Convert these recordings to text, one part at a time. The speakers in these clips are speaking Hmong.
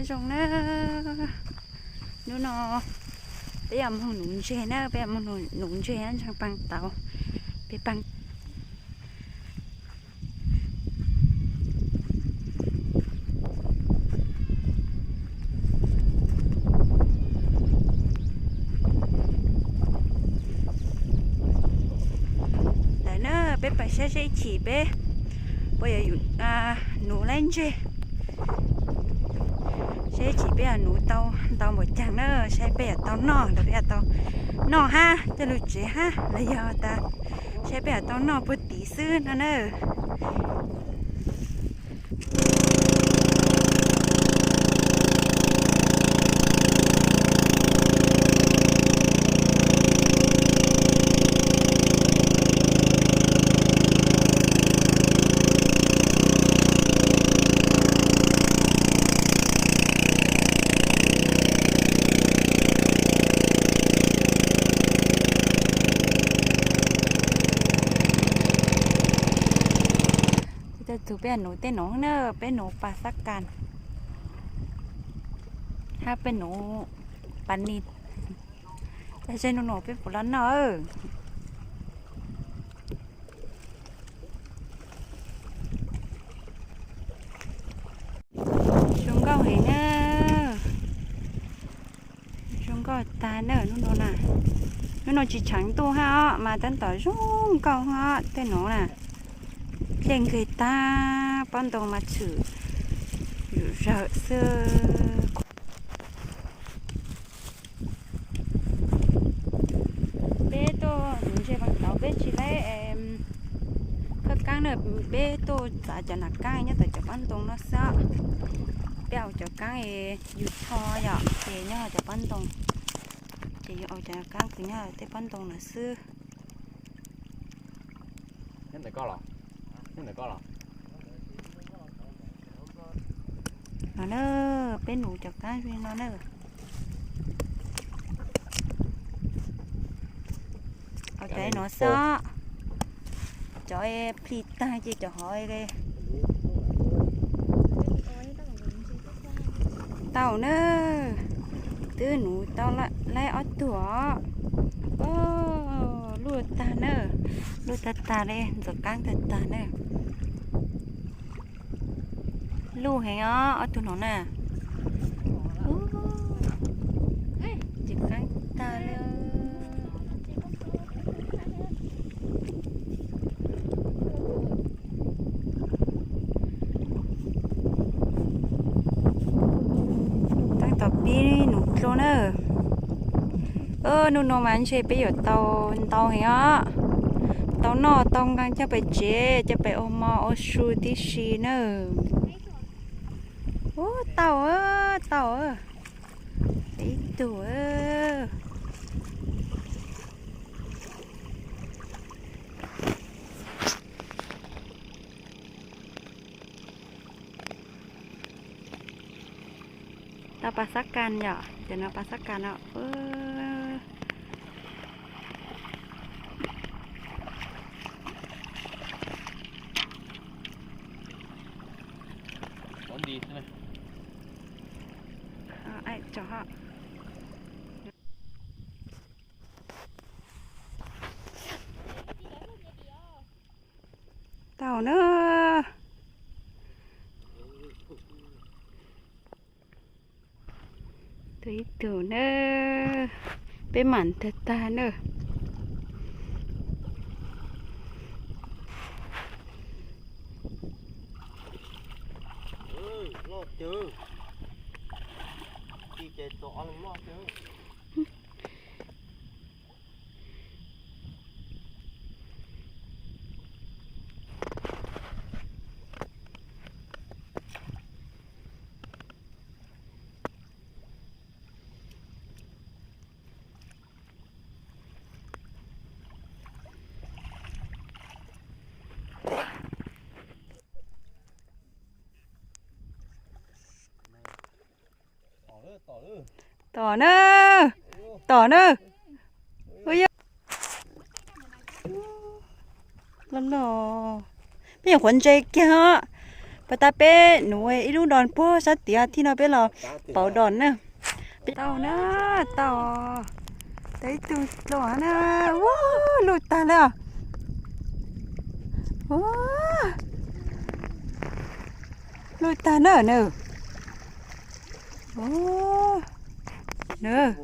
Zoo na, hnub no peb yuav moog nuv ntseg na, peb yuav moog nuv ntseg ntseeg paag tauv, peb paag. Ntawd na, peb pais saib seb ib chim peb puas yuav nuv laib ntseg, saib ib chim peb yuav nuv tau ntau npaum caag na, saib peb yuav tau noj los peb yuav tau noj hab coj lug tsev hab los yog tas saib peb yuav tau noj puag tid xwb no na. Tej tug peb nuv tej nuv na, peb nuv pas xab kas hab peb nuv pas nis. Cas seb nub nua peb puas los noj. Zoo nkauj heev na, zoo nkauj tag na nub nua na. Nub nua tsis tsheev ntuj hab os mas tab tom zoo nkauj hab tej nuv na. Dlej nkig tag, pob ntoo mas tshwm zawm xwb. Peb tuaj nuv ntseg paag tauv peb tsis laib khawb kaab na, peb tuaj txav cov nam kaab nyob tom cov pob ntoo no xwb. Peb ua cov kaab yug tsho yom, ces nyob cov pob ntoo, ces yug ua cov kaab kws nyob tej pob ntoo no xwb. No na, peb nuv cov kaab zoo no na. Cov no xwb, cov plig tag ces cov hov tau na. Twb nuv tau laib ob tug os. Luaj tag na, luaj tag tag li, ntxuav kaab tag tag na. Luj heev os, ob tug no na. Ntxuav kaab tag li. Tab tom pib nuv dlua na. Nub nua mas ntshe peb yuav tau ntau heev os. Tau noj tau nqee coj pem tsev coj pem ua mov ua su tib si na. Ub, tau, tau. Ib tug. Tau pas xab kas yom, cov no pas xab kas no. Tau na. Tau ib tug na. Peb mam tag tag na. Tom na, tom na. Loj loj. Peb nyuam qhuav ntse kiag os. Pas tas peb nuv ib lub dos puag sab tid thiab no peb los pauv dos na. Tau na, tau, tau ib tug dlua na. Ua, luj tag li os. Ua, luj tag na nws. Ua, nws.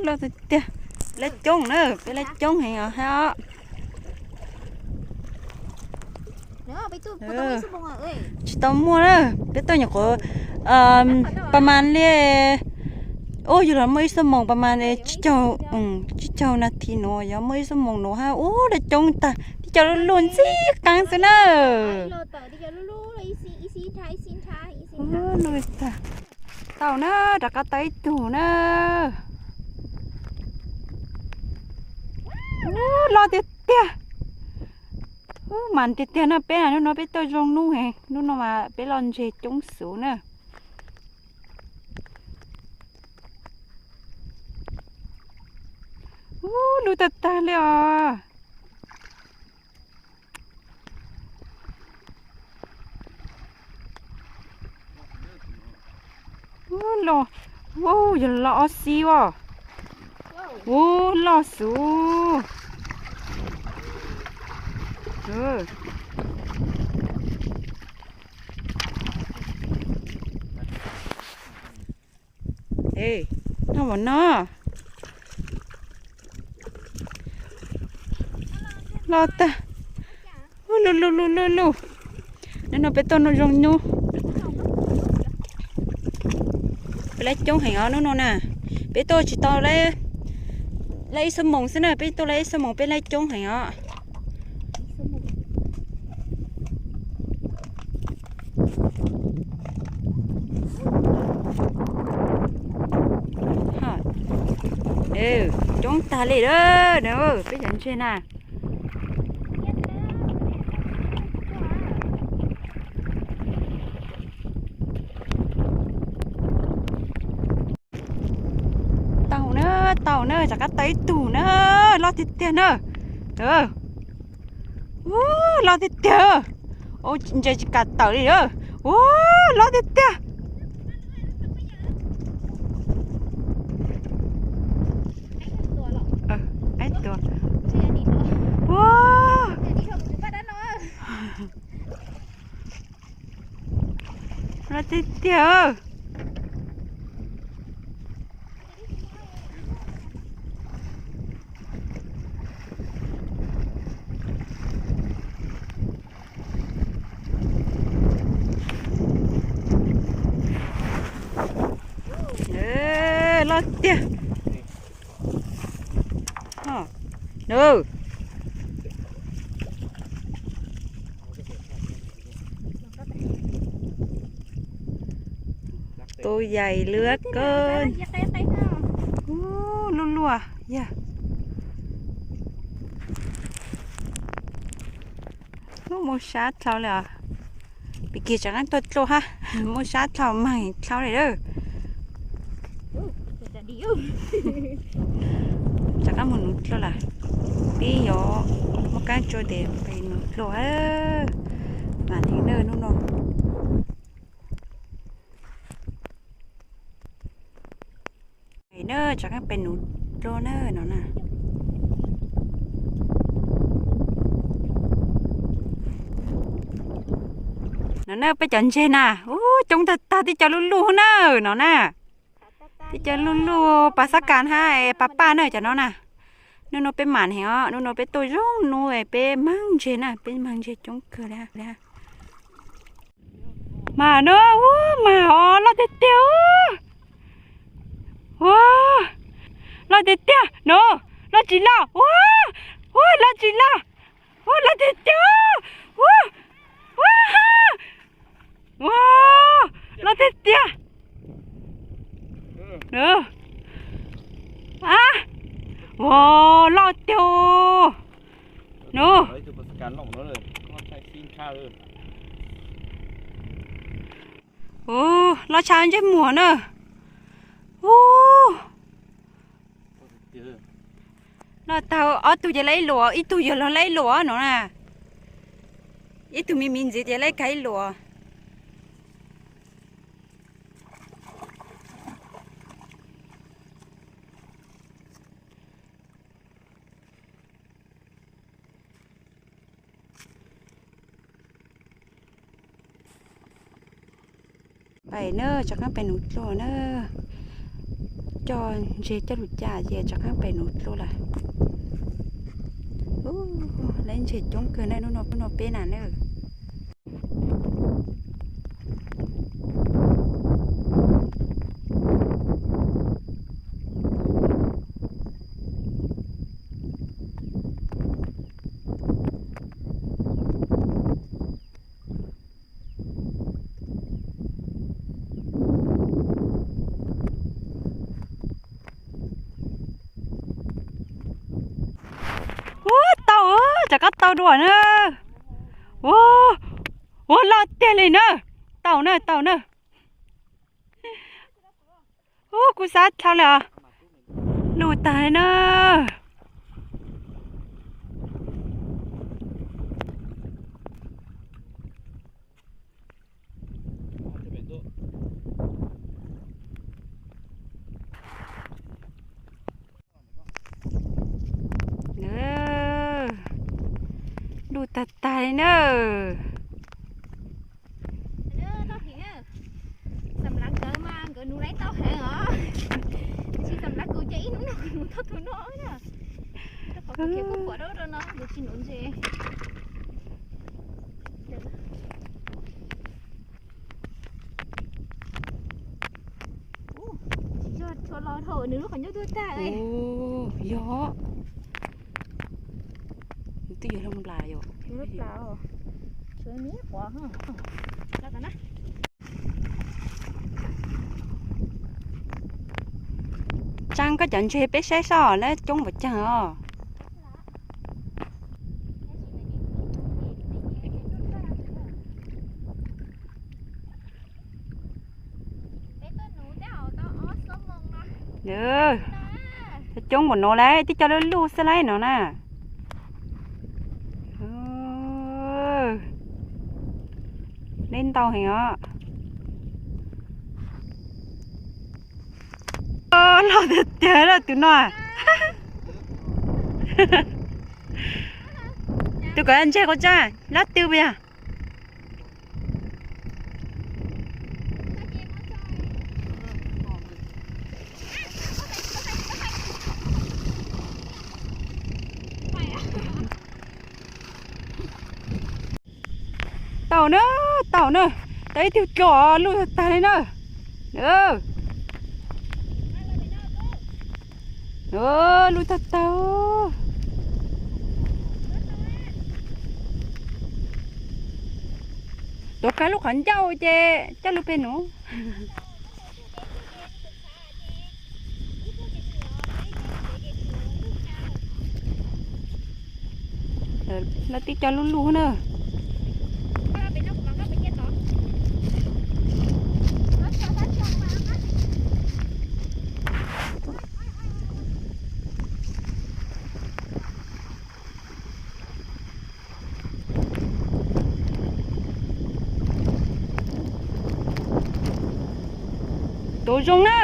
Loj tiag tiag, laj coob na, peb laj coob heev os hab. Tsis tau muaj na, peb tuaj nyuam qhuav pas mas li, ua yug los muaj ib xuab moos pas mas tsib caug, tsib caug nas this nuav, yog muaj ib xuab moos nuav hab, ua laj coob tag, tib co luj luj ntxhib qeeb xwb na. Tau na, rov qab tau ib tug na. Loj tiag tiag. Mas tiag tiag na, peb hnub no peb tuaj zoo nub heev, hnub no mas peb loj ntseg coob xwb na. Ub, lub tag tag li os. Ub, loj, ub, yog loj ob xib os. Ub, loj xwb. Noj mov no. Loj tag. Ub, luj luj luj luj luj. Hnub no peb tuaj nub zoo nub. Peb laj coob heev os hnub no na. Peb tuaj tsis tau laj ib xuab moos xwb na, peb tuaj laj ib xuab moos peb laj coob heev os. Coob tag li na, peb cov ntseg na. Tau na, tau na, rov qab tau ib tug na, loj tiag tiag na. Ub, loj tiag tiag. Ub, ntsia tsis kam tawm li. Ub, loj tiag tiag. Ua, loj tiag tiag. Loj tiag. Tus yais lwb kawg. Luj luaj yog. Ub, muaj sab dlhau li os. Pig kig tseem qeeb tuaj dlua hab, muaj sab dlhau mag dlhau li lawm. Rov qab mus nuv dlua lawm. Peb yuav muaj kab tsua tes peb nuv dlua. Mam li na hnub no. Na, rov qab peb nuv dlua na no na. No na peb cov ntseg na, ub, coob tag tag, tib co luj luj na no na. Tib co luj luj pas xab kas hab pas paj na cov no na. Hnub no peb mam heev os, hnub no peb tuaj zoo nub peb mag ntseg na, peb mag ntseg coob kawg li. Mas na, ub, mas os, loj tiag tiag. Ua, loj tiag tiag no, loj tsis loj, ua, ua, loj tsis loj, ua, loj tiag tiag, ua, ua, ua, Loj tiag tiag. A, ua, loj tiag. Nub, u, loj tshaj ntsej muag na. U, loj tag, ob tug ces laib ib luam, ib tug yog los laib ib luam no na. Ib tug me me ntxiv ces laib kag ib luam. Pais na, rov qab pais nuv dlua na. Coj ntseg coj lug ca ces rov qab pais nuv dlua lawm. Laib ntseg coob kawg na, hnub no peb na na. Ua, tau, rov qab tau dua na. Ua, ua, loj tiag li na. Tau na, tau na. Ua, kuv xav dhau li os. Luj tag li na. Luj tag tag li na. Xam lav nkawd mas nkawd nuv laib tau heev os. Tab sis xam lav kuv ces ib hnub no kuv nuv tau tus no na. Rau qhov kuv khiav kuj puam rau rau no kuv tsis nuv ntses. Tsis yog tshua los dhau nws lub qhov ncauj tuaj tag. Yog, twb yog loo plas yom. Lub plas, suav me quav. Tsaa koj cov ntseg peb saib seb lawv coob npaum caag os. Coob npaum no lawm, twb coj luj luj xwb lawm no na. Neb ntau heev os. Loj tiag tiag tus no. Tus kom ntseg quav tsaab lab twg puas yog? Tau na, tau na, tau ib tug dlua, luj tag tag li na. Luj tag tag. Tuav kag lub qhov ncauj ces coj lug pem nuv. Lawv twb coj luj luj na. Tus zoo na.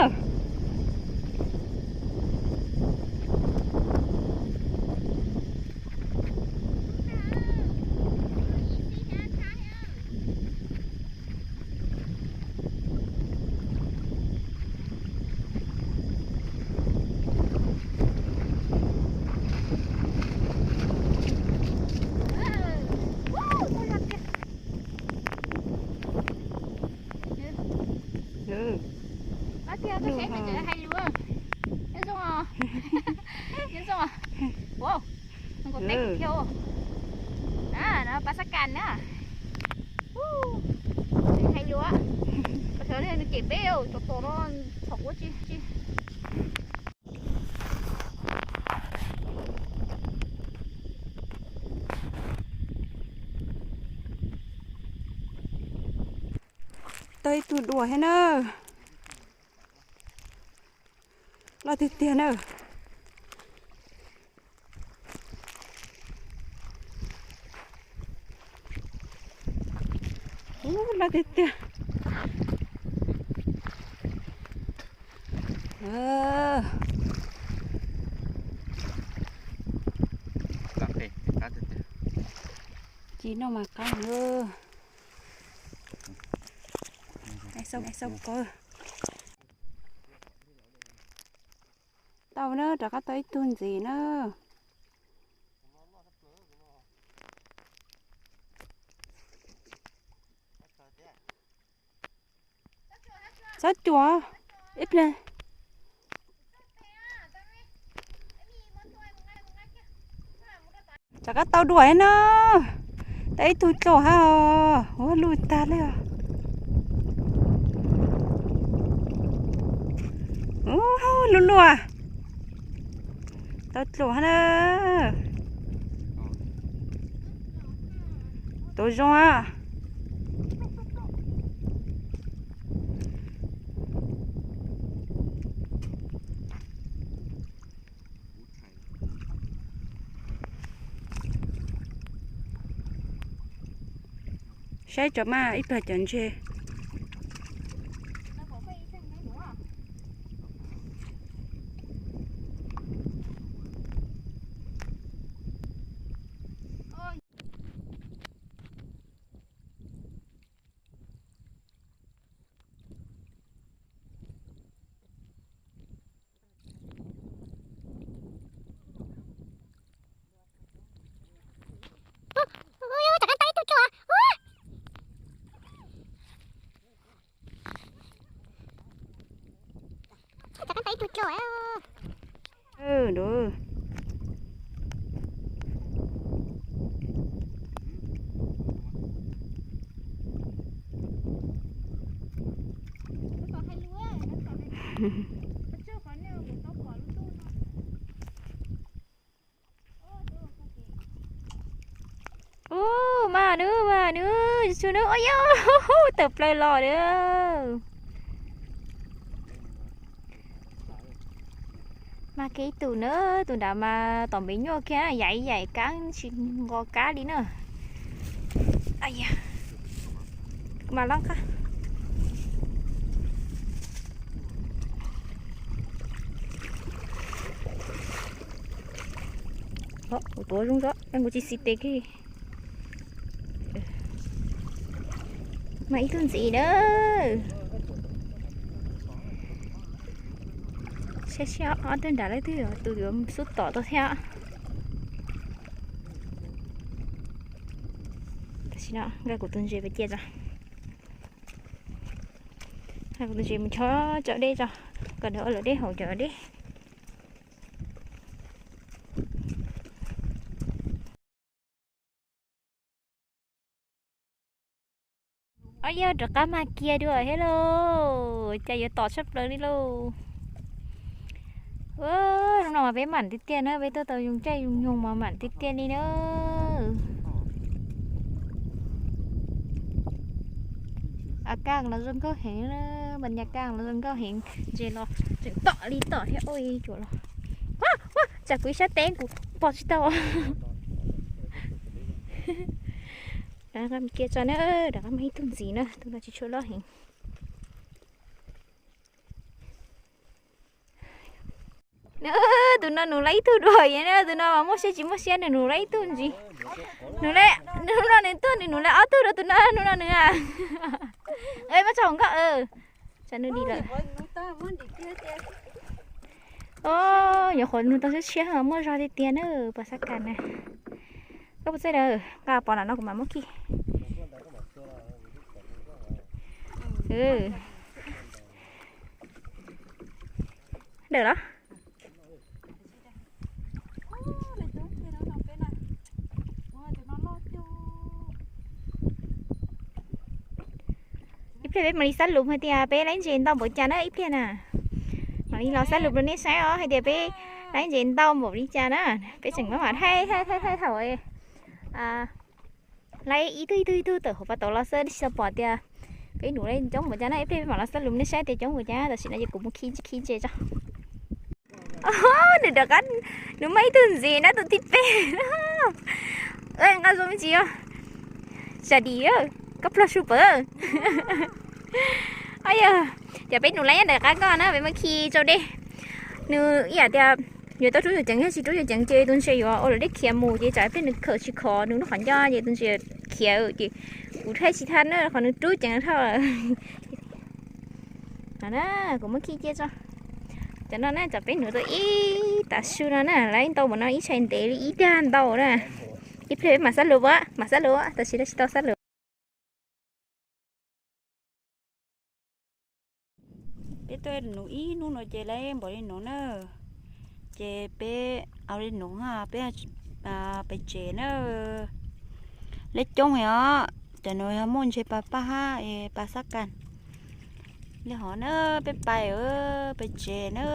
Pab tiag, koj saib pes tsawg hais lus. Nyob zoo os. Nyob zoo os. Wow, nws kuj teb kuv thiab. Na, no pab xab kas na. Hais lus. Cov no nws cem peb, cov tom no txhom kuv tsis. Tau ib tug dua thiab na. Loj tiag tiag na. Ub, loj tiag tiag. Ci noj mas qab. Tau na, rov qab tau ib tug ntxiv na. Txhob cuam ib pliag. Rov qab tau dua na. Tau ib tug dlua hab os. Ua luj tag li os. Ub, luj luaj. Tau dlua hab na. Tuav zoo a. Saib tso mas ib plag cov ntses. Ub, mas nws, mas nws, tsuas nws, ua yog tawm plaws los nws. Mas kiag ib tug na, tus nrad mas tom npe nyuaj kiag, yaim yaim kab tsis nqos kab li na. Mas loj qab. Kuv tuav zoo zog, kuv tsis xis tes kiag. Mas ib tug ntxiv na. Saib seb ob tug nrad leej twg, tus yuav xub tom tau thiab. Tam sim no nkag kuv tus ntses pem cia tso. Nkag kuv tus ntses mus chob cov dej tso, kom nws ua luam dej haus cov dej. Ob yog rov qab mag kiag dua thiab lauj, cas yuav tom tshaj plaws li lauj. Hnub no mas peb mam tiag tiag na, peb tuaj tau zoo caij zoo nyoog mas mam tiag tiag li na. A kaj los zoo nkauj heev, npas nyas kaj los zoo nkauj heev, ntses los tseem tom li tom thiab ua cuam los. Tsam kuv ib sab teb kuv pom tsis tau. Rov qab kiag tso na, rov qab mag ib tug ntxiv na, tus no tsis tshua loj heev. Tus no nws lawv ib tug dua, tus no mas muaj siab tsis muaj siab, nws nws lawv ib tug ntxiv. Nws, hnub no nws tuaj nws nws lawv ob tug rau tus no, hnub no nws. Muab tso hauv nkoj. Tsam nws dim lawm. Nyuam qhuav nug tau siab tshiab, muaj zog tiag tiag na, pas xab kas na. Koj puas txawj lawm, nqa pov no kuv mam muab khi. Dawm los. Ib pliag peb mam li xab lus hais tias peb laib ntses ntau npaum cas na ib pliag na. Mam li los xab lus rau nej saib os hais tias peb laib ntses ntau npaum li cas na. Peb tseem maj mam thaij thaij thaij thaij thaum laib ib tug ib tug ib tug tawm hauv pas tauv los xwb, tsis tau pom tias peb nuv laib coob npaum cas na. Ib pliag peb mam los xab lus rau nej saib tias coob npaum cas, tam sim no ces kuv mus khi khi ntses tso. Nws rov qab, nws muaj ib tug ntxiv na, tus thib peb. Nqa zoo me ntsis os. Sab dim, koj pluag su pawv. Yog, ces peb nuv laib nyob ntawm qab ko na, peb mus khi rau dej. Nws ib yam tias yuav tau rub yuav ceev, yog tsis rub yuav ceev ces tus ntses yuav ua luam dej khiav mus ces tsam pliag nws khawm tsis khov nws lub qhov ncauj ces tus ntses khiav ces kuv thaij tsis thaj na, qhov nws rub ceev dhau lawm. No na, kuv muab khi cia tso. Cov no na, cov peb nuv tau ib tav su no na, laib ntau npaum no ib tshais ntev li ib dag ntau na. Ib pliag peb mam xab lus, mam xab lus, tam sim no tsis tau xab lus. Peb tuaj nuv ib hnub no ces laib npaum li no na. Ces peb ua li no, peb pais tsev na. Laib coob li os, cov no yog muaj ntses pas paj hab es pas xab kas li hov na, peb pais, pais tsev na.